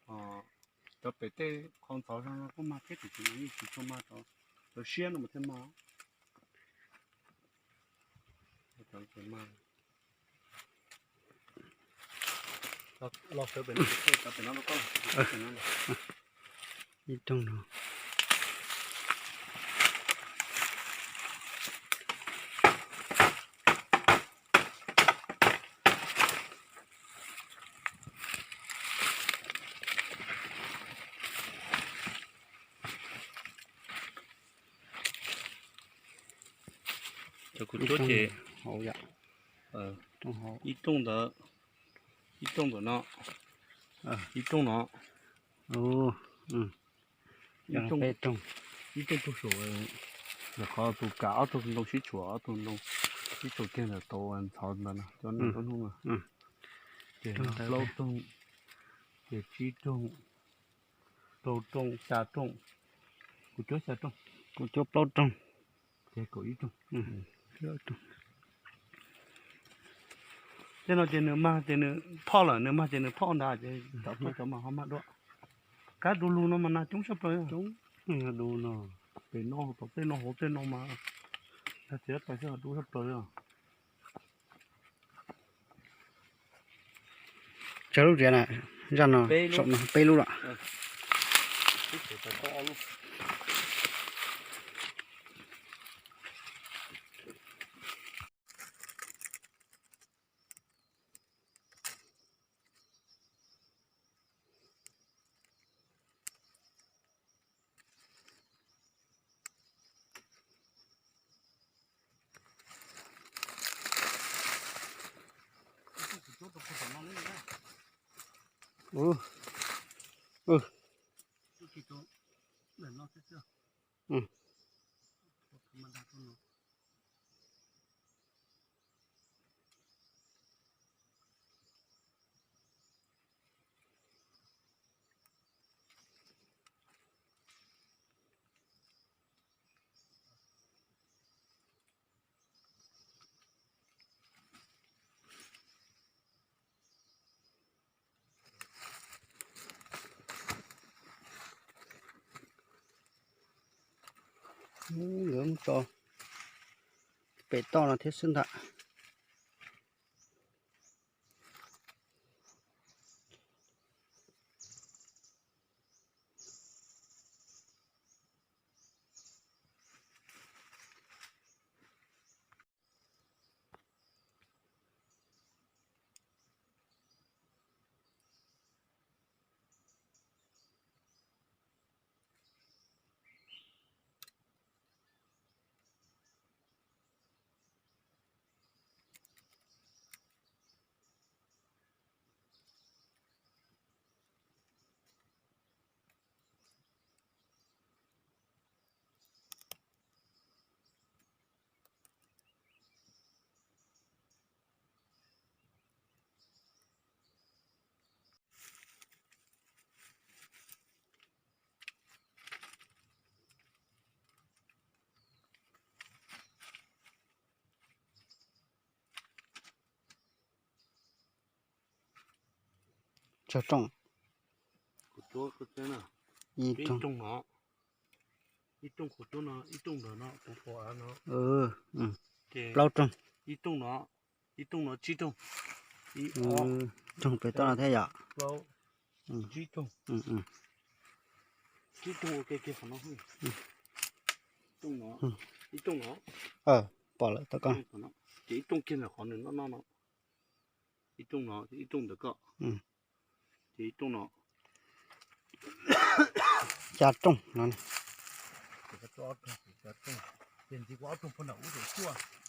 Cov pem tej qhov ntxhov zoo no kuj mag thiab, tiam sis mas yeej tsis tshua mag, cov siab no mas thiaj mag. Los sawv pem no, cov pem no rau koj. Ib rooj no. Cov kuv cuab ces hauv yom, ib rooj ntawd, ib rooj ntawm no, ib rooj no, ib rooj, ib rooj tug saum, ntawm qhov tus kam ob tug ntoo sib tshuam, ob tug ntoo sib tshuam kiag ntawm tau ntxhov ntawd no, cov ntawm lub hnub no. Ces plaub rooj, ces tsib rooj, rau rooj, xya rooj. Kuv cuab xya rooj. Kuv cuab plaub rooj. Ces kaum ib rooj. Tej no ces nws mag ces nws phoj lawm, nws mag ces nws phoj ntag ces cov phoj cov mas ho mag dua. Kab du lug no mas nas coob tshaj plaws. Coob, du no. Pem no tom tej no hauv tej no mas, txiav tas xwb du tshaj plaws. Tsawg lub tiag na, zaj no, saum no peb lub lawm. Nkawd mus tso pem toj no thiab xwb ntag. Tsawg rooj? Ib rooj no, ib rooj kuv cuab no, ib rooj ntawm no kuv pom av no. Ces plaub rooj. Ib rooj no, ib rooj no tsib rooj. Ib rooj pem toj no thiab yom. Plaub, tsib rooj. Tsib rooj ua ke kiag qhov no. Rooj no, ib rooj no. Pom lawm tau koj. Ces ib rooj kiag ntawm qhov nws noj noj no. Ib rooj no, ib rooj ntawm koj. Ces ib rooj no. Xya rooj no.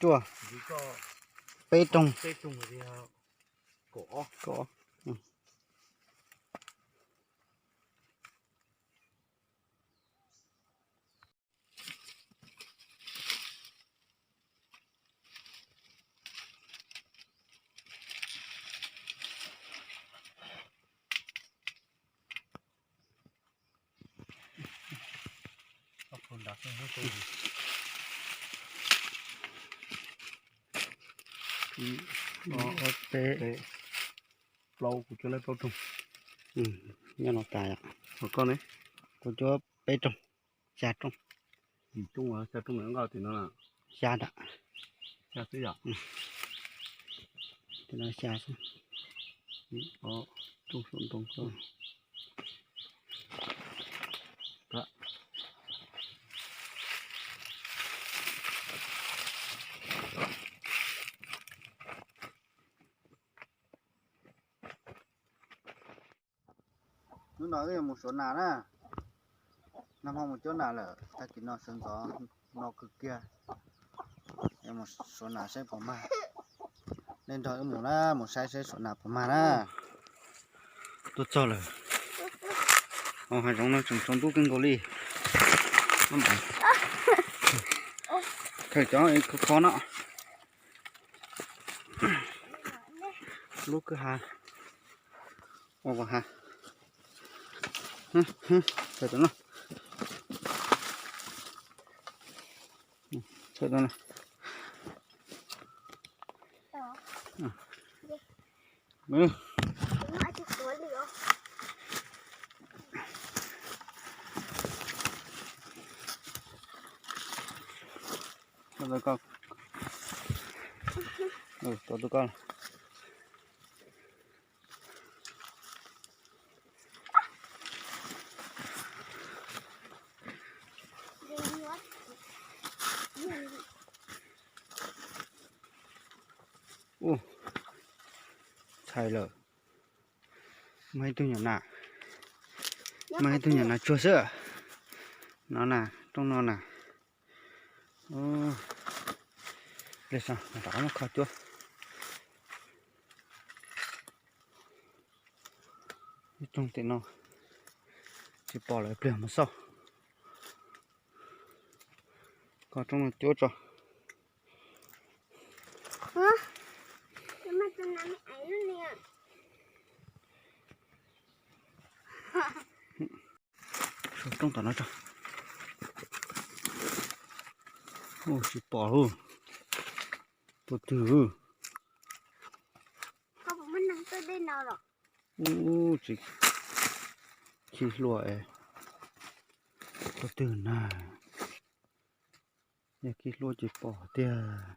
Cuaj. Peb rooj. Kaum ob. Ib, ob, peb, plaub, kuv cuab lawm plaub rooj. Nyob no tas yom. Koj ne? Kuv cuab peb rooj, xya rooj. Xya rooj, xya rooj nws nqa tim no na. Xya ntawm. Xya xwb yom? Tim no xya xwb. Ob rooj saum ntoo koj. Hnub no wb yuav mus suav nas na. Nag hmo mus cuab nas lawm, tag kis no sawv ntxov no kawg kiag. Yuav mus suav nas saib puas mag. Nej nrog wb mus na, mus saib saib suav nas puas mag na. Tuaj txog lawm. Hauv hav zoov no tseem tsaus ntuj kawg nkaus li. Khaws cov khov khov no. Lub kwj ha. Ua ha. Txhawm no. Txhawm no. Tuav tus koj. Ub, txhais lawm. Mag ib tug nyuam nas, mag ib tug nyuam nas tsuag xwb. No na, rooj no na. Ub, lig so, rov qab muab kho cuab. Ib rooj tim no tsis pom lawm, pliag mus xauj. Kho rooj no cuab tso. Rooj tom no tso. Ub, tsis pom lawm. Tus twg? Ub, tsis khi hlua es. Tus twg na? Yog khi hlua tsis pom tiag.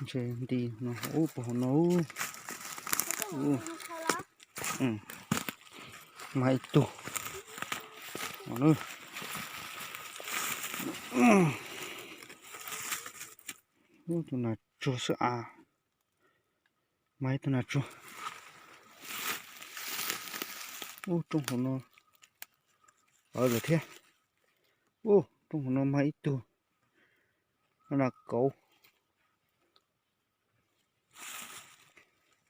Ntshe nti no, ub, puag hauv no. Mag ib tug. Ub, tus nas tsuag xwb as. Mag ib tug nas tsuag. Ub, rooj hauv no. Lawm thiab. Ub, rooj hauv no mag ib tug. Nas kauv.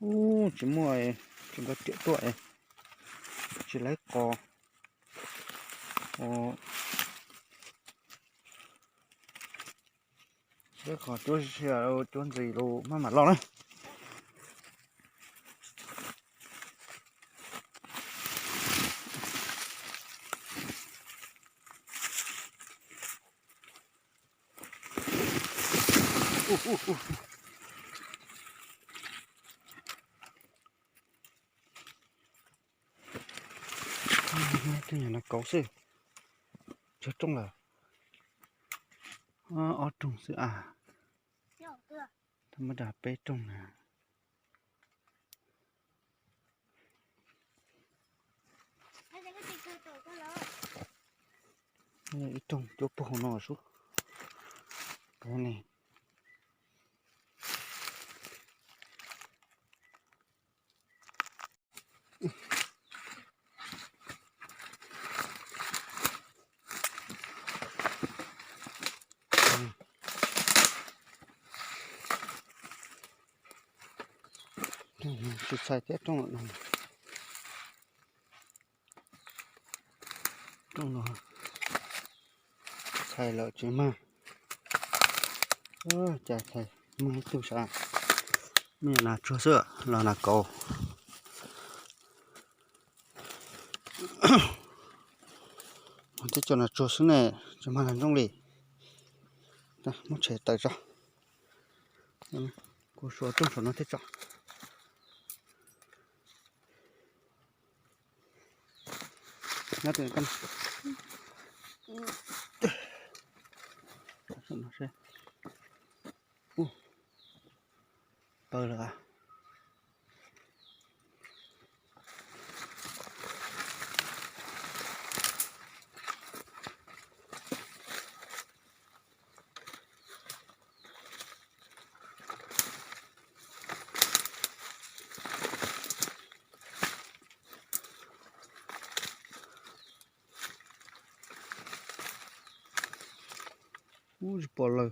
Ub, tsis muaj, tsis nqa riam tuaj, tsis laib qos. Tsis laib qos cuab sia, cuab ntxiv los maj mam los na. Tej nyuag nas kauv xwb. Tsawg rooj lawm? Ob rooj xwb as. Tab muab da peb rooj na. Ib rooj cuab puag hauv no sub. Ni. Tsis txhais thiab rooj no. Rooj no txhais lawm tsis mag. Cas txhais mag ib tug sav. Me nas tsuag xwb los nas kauv. Mus Tib co nas tsuag xwb ne, tsis mag nas ntsooj li. Muab tshem tawm tso. Kuv suav rooj saum no thiab tso. Paws lawm. Ub, tsis pom lawm.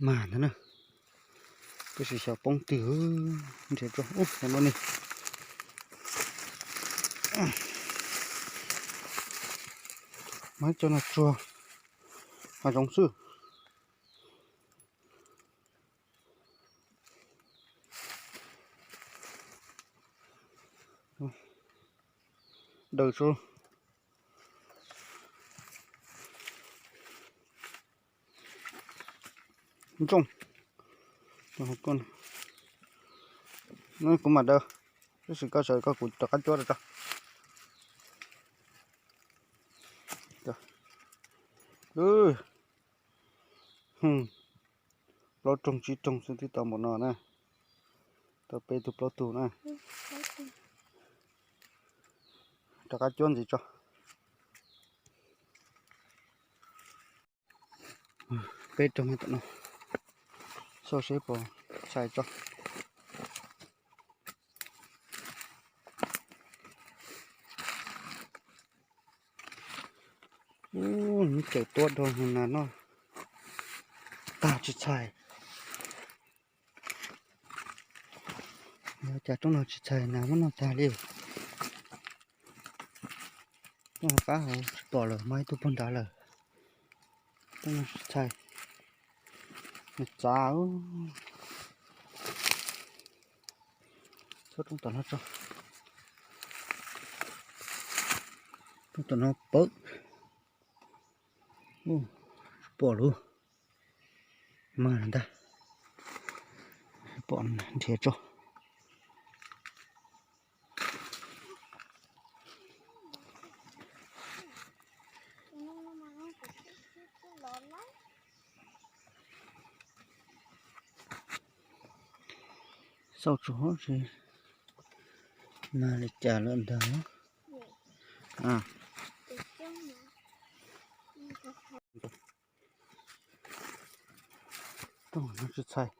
Mag ntag na. Tab sis xyov poob twg, nrhiav rau ub no ne. Mas cov nas tsuag hav zoov xwb. Daws tso. Ntsooj. Kuv mam daws, tab sis koj sawv koj kuv rov qab cuab rau tso. Plaub rooj tsib rooj xwb twb tau npaum no na. Tau peb tug plaub tug na. Rov qab cuab ntxiv tso. Peb rooj tom no, xauj seb puas txhais tso. Ub, nws caws tuab dhau nas noj tag tsis txhais. Yog cas rooj no tsis txhais nas muab noj tag li. Rooj qab hauv tsis pom lawm, mas ib tug puag nrad lawm. Rooj no tsis txhais, nws txav. Txhob rooj tom no tso. Rooj tom no pawv. Tsis pom lawm, mag ntag. Pom nrhiav tso. Xauj tsuag tsis mag li cas lawm ntag. Rooj no tsis txhais.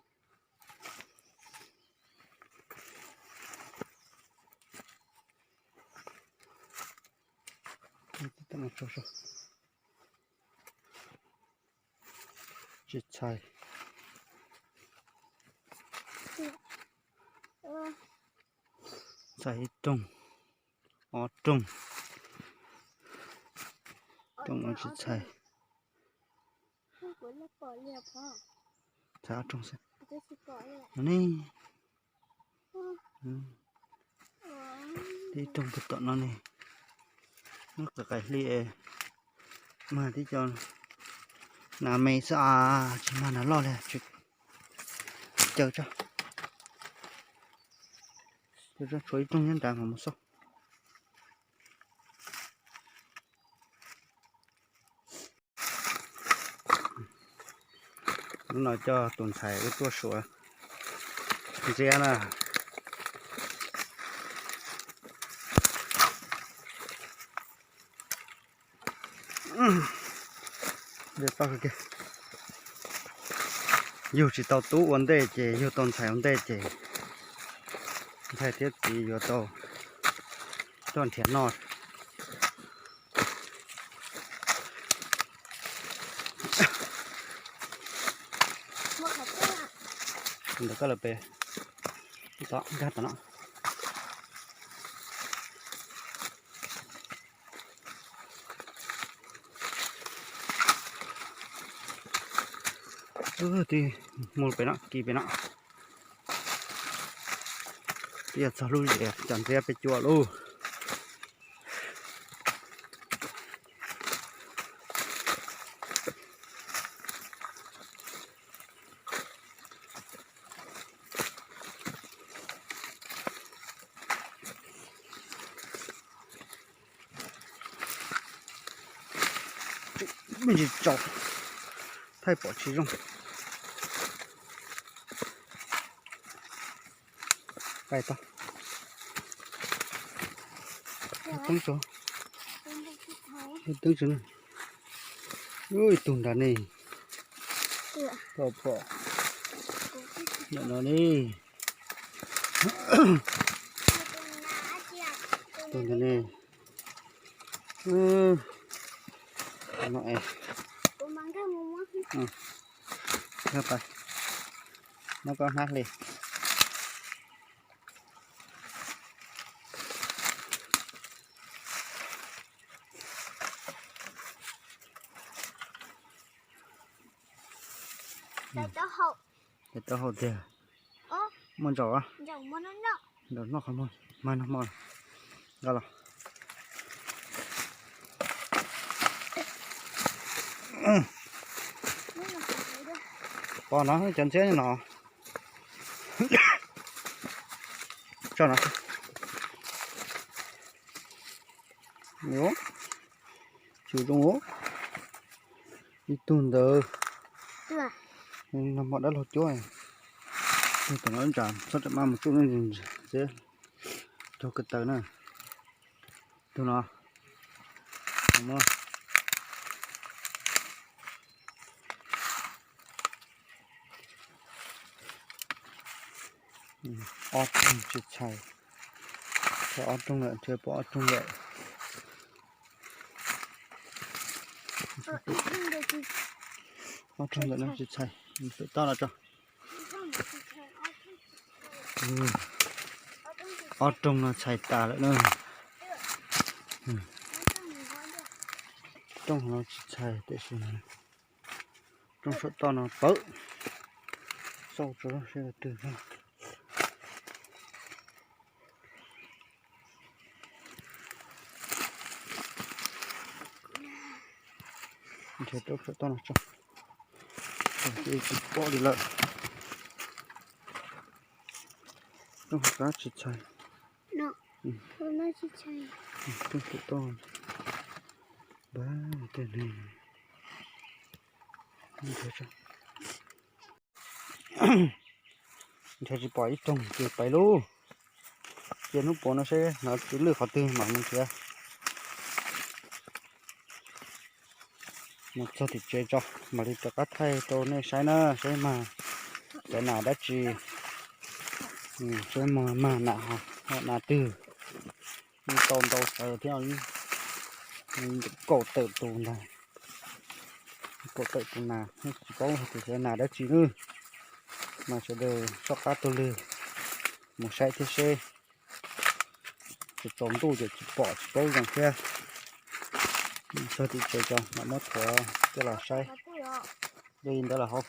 Tsis txhais. Txhais ib rooj, ob rooj. Rooj no tsis txhais. Txhais ob rooj xwb. No ne. Tib rooj puag tom no ne. Nyob qis qais hli es mag tib co nas me xwb as, tsis mag nas loj li. Caws tso. Caws tso, tshuav ib rooj nyob nrad mas mus xauj. Hnub no coj tus ntxhais wb tuaj suav ntxiab na. Yug tsis tau tub ua ntej ces yug tau ntxhais ua ntej ces ntxhais thiab txiv yuav tau tuaj nrhiav noj. Ntawm koj lawm pem. Tod, nkag tom no. Twb mus pem no, kis pem no. Twb yog txog lub zem cov ntxiab peb cuab lauj. Me ntsis tsaus, thaij pom tsis zoo. Pais tau. Teeb tso, teeb tso. Ib tug nrad ne. Koj pom ntawm no ne. Tus ntawd ne. No es. Nkag pais, muab koj hnab hli. Taub hau tiag. Muaj ntsaum a. Nraum no qhov muag, mag no hmo nqa los. Pom no cov ntxiab no. Tso no. Tsis zoo. Ib tug ntawd. Nag hmo dab laug cuab. Tus tom no ntsa txhob ram maj mus tsuj ntxiv, cog ko taw na. Tus no. Ob rooj tsis txhais. Ob rooj lawm, nrhiav pom ob rooj lawm. Ob rooj lawm no tsis txhais, pem toj no tso. Ob rooj no txhais tas lawm na. Rooj no tsis txhais tiam sis rooj saum toj no pawv. Xauj tso seb twg. Nrhiav rooj saum toj no tso. Tsis pom li lawm. Rooj hauv qab tsis txhais. Rooj saum toj. Npab tej ne. Nrhiav tsis pom ib rooj ces pais lauj. Cia hnub puav no seb hnov tsis lwj qhov twg mam mus nrhiav. Mus txog tim tsev tso mam li rov qab thaij rau nej saib na, saib mag cov nas dab tsi. Saib mag nas, nas twg. Tau ntau sawv thiab, kaum tawm tus ntag. Kaum tawm tus nas tsis paub hais tias xyov nas dab tsi nawb. Mas sawv daws soj qab tuaj lwg mus saib thiab seb. Tsaus ntuj ces tsis pom tsis paub zoo thiab. Txog tim tsev tso mam muab thuav coj los saib. Yog li ntawd los hauv.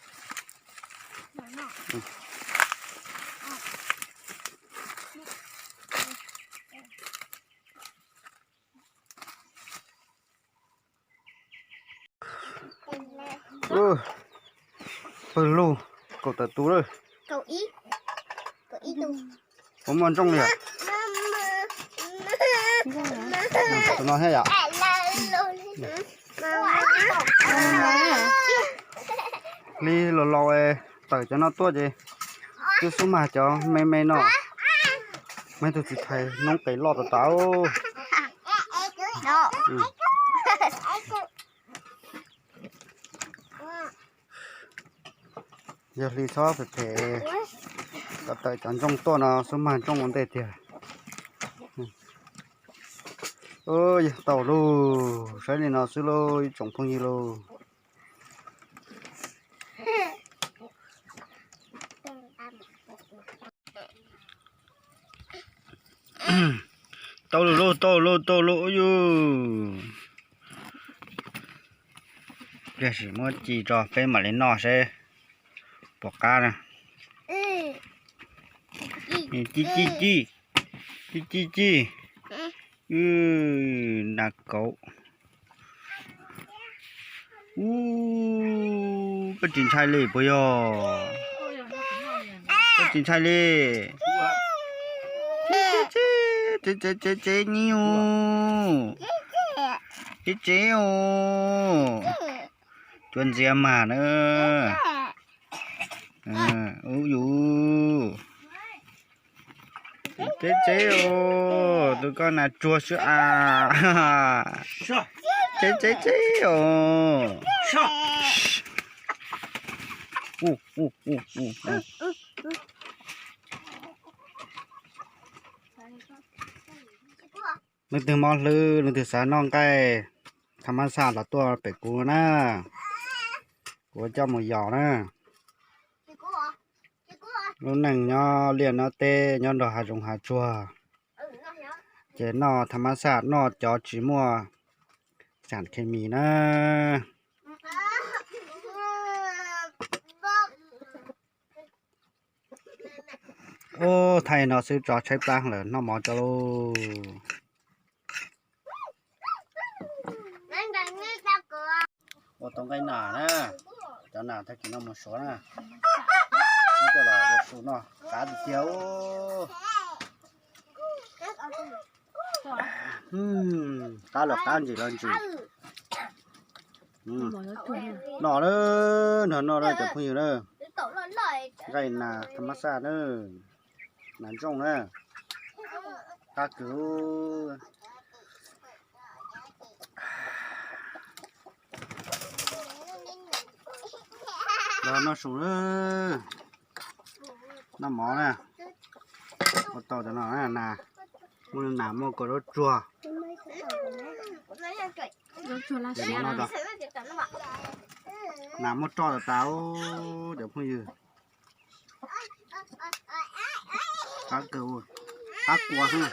Pawg lug, kaum tawm tus lawm. Puas muaj ntsooj li yom? Tus no thiab yom? Hli laus laus es tawm cov no tuaj ces twb xub mag cov me me no. Muaj ib tug txiv thais noob qes loj tas tas. Yog hli txhob phem phem, kom tawm cov ntsooj tuaj no xub mag ntsooj ua ntej tiag. Yog tau lauj, saib li no xwb lauj ib tsoom phooj ywg lauj. Tau lawm lauj, tau lawm lauj, tau lawm lauj, yus. Tiag sim muab ci tso peb mam li noj seb puas qab na. Ci ci ci, ci ci ci. Nas kauv. Ub, koj tsis ntshai li puas yog? Koj tsis ntshai li? Tsev tsev tsev tsev tsev ni u. Tsev tsev u. Cua ntxias mas na. Ub yus. Tsev tsev u, tus koj nas tsuag xwb as. Tsev tsev tsev u. Leej twg mob hlwb, leej twg xav noj nqaij thas mas xaj los tuaj pem kuv na, kuv coj mus yos na. Lub neej nyob liaj nyob teb, nyob nrog hav zoov hav tsuag, ces noj thas mas xaj, noj cov tsis muaj sam khes mis na. Ub, thaij no xwb tso tshaib plab lawm, noj mov tso lauj. Ua tau nqaij nas na, cov nas tag kis no mus suav na. Muab coj los ua su noj qab tiag tiag. Qab los qab, ntsim los ntsim. Noj na, nrog noj na cov phooj ywg na. Nqaij nas thas mas xaj na, nas ntsooj na, qab kawg. Los noj su na, noj mov na. Ua tau cov no na, nas, muaj nas muaj kua zaub tsuag. Nas muaj roj tas tas, cov phooj ywg. Qab kawg, qab kua xwb.